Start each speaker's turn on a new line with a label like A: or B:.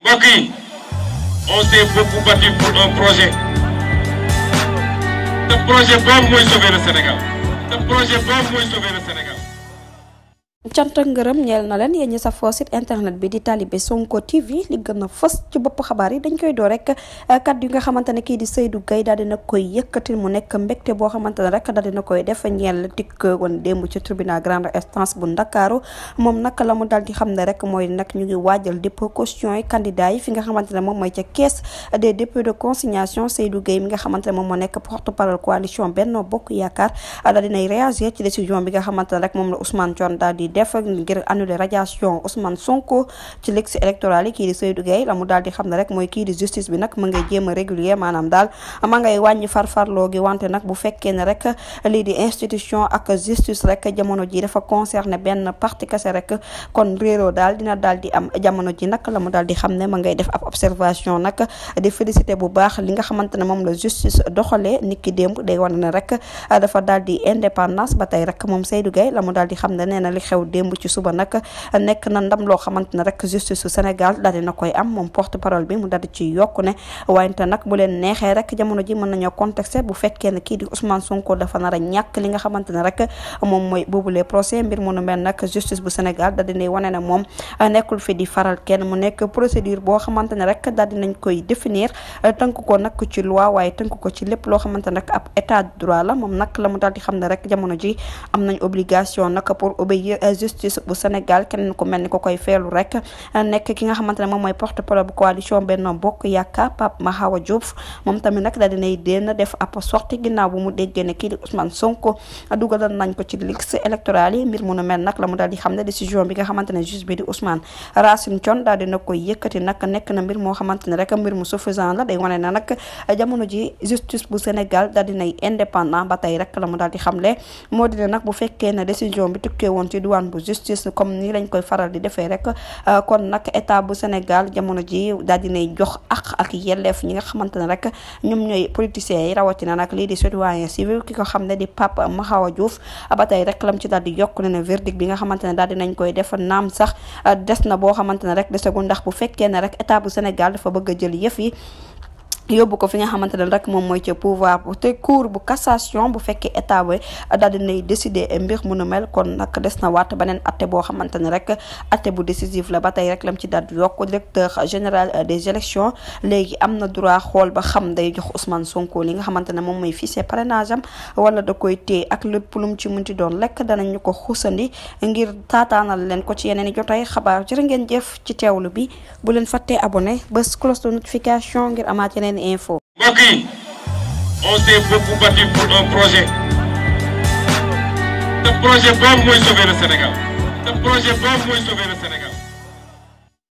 A: mbokk yi on s'est beaucoup battu pour un projet. Ce projet boobu mooy sauver le Sénégal. Ce projet boobu mooy sauver le Sénégal.
B: cant ak ngërëm ñeel na leen yéen ñi safoo site internet bi di Talibé Sonko TV li gën a fës ci bopp xabaar yi dañ koy door rek kaddu yi nga xamante ne kii di Seydou Gueye daal dina koy yëkkati mu nekk mbégte boo xamante ne rek daal dina koy def ñeel dikk woon démb ci tribunal grande instance bu Ndakaaru moom nag la mu daal di xam ne rek mooy nag ñu ngi waajal dépôt caution yi candidat yi fi nga xamante ne moom mooy ca caisse des dépôts de consignation. Seydou Gueye mi nga xamante ne moom moo nekk porte-parole coalition Benno Bokk Yaakaar daal dinay réagir ci décision bi nga xamante ne rek moom la Ousmane Thion daal di def ngir annuler radiation Ousmane Sonko ci liste électorale yi kii di Seydou Gueye la mu daal di xam ne rek mooy kii di justice bi nag ma ngay jéem a régulier maanaam daal ma ngay wàññi farfarloo gi wante nag bu fekkee ne rek lii di institution ak justice rek jamono ji dafa concerné benn parti kese rek kon réeroo daal dina daal di am jamono ji nag la mu daal di xam ne ma ngay def ab observation nag di félicité bu baax li nga xamante ne moom la justice doxalee niki démb day wane ne rek dafa daal di indépendance ba tey rek moom Seydou Gueye la mu daal di xam ne nee na li xew démb ci suba nag nekk na ndam loo xamante ne rek justice su Sénégal daal dina koy am moom porte parole bi mu daal di ci yokku ne wante nag bu leen neexee rek jamono ji mën nañoo contexte bu fekkee ne kii di Ousmane Sonko dafa nar a ñàkk li nga xamante ne rek moom mooy boobule procès mbir mu nu mel nag justice bu Sénégal daal dina wane ne moom nekkul fi di faral kenn mu nekk procédure boo xamante ne rek daal dinañ koy définir tënk ko nag ci loi waaye tënk ko ci lépp loo xamante ne rek ab état de droit la moom nag la mu daal di xam ne rek jamono ji am nañ obligation nag pour obéir justice bu Sénégal keneen ku mel ni ko koy feelu rek nekk ki nga xamante ne moom mooy porte-parole bu coalition Benno Bokk Yaakaar Pape Mahawa Diouf moom tamit nag daal dinay dénn def ab sortie ginnaaw bu mu déggee ne kii di Ousmane Sonko dugalal nañ ko ci liste électorale yi mbir mu nu mel nag la mu daal di xam ne décision bi nga xamante ne juge bi di Ousmane Racine Thion daal dina koy yëkkati nag nekk na mbir moo xamante ne rek mbir mu suffisant la day wane na nag jamono ji justice bu Sénégal daal dinay indépendant ba tey rek la mu daal di xamle moo dina nag bu fekkee ne décision bi tukkee woon ci douane bu justice comme ni lañ koy faral di defee rek kon nag état bu Sénégal jamono ji daal dinay jox ak yelleef ñi nga xamante ne rek ñoom ñooy politiciens yi rawatina nag lii di citoyen civil ki ko xam ne di Pape Mahawa Diouf ba tey rek lam ci daal di yokk ne verdict bi nga xamante ne daal dinañ koy def naam sax des na boo xamante ne rek desagul ndax bu fekkee ne rek état bu Sénégal dafa bëgg a jël yëf yi yóbbu ko fi nga xamante ne rek moom mooy ci pouvoir bu te cour bu cassation bu fekkee état bi daal dinay décider mbir mu nu mel kon nag des na waat beneen atte boo xamante ne rek atte bu décisif la ba tey rek lam ci daal di yokk directeur général des élections léegi am na droit xool ba xam day jox Ousmane Sonko li nga xamante ne moom mooy fichier parrainage am wala da koy téye ak lépp lu mu ci munti doon lekk danañu ko xusandi ngir taataanal leen ko ci yeneen i jotay xabaar jërë ngeen jëf ci teewlu bi bu leen fàttee abonné bés cloche de notification ngir amaat yeneen info.
A: mbokk yi on s'est beaucoup battu pour un projet. Ce projet boobu mooy sauver le Sénégal. Ce projet boobu mooy sauver le Sénégal.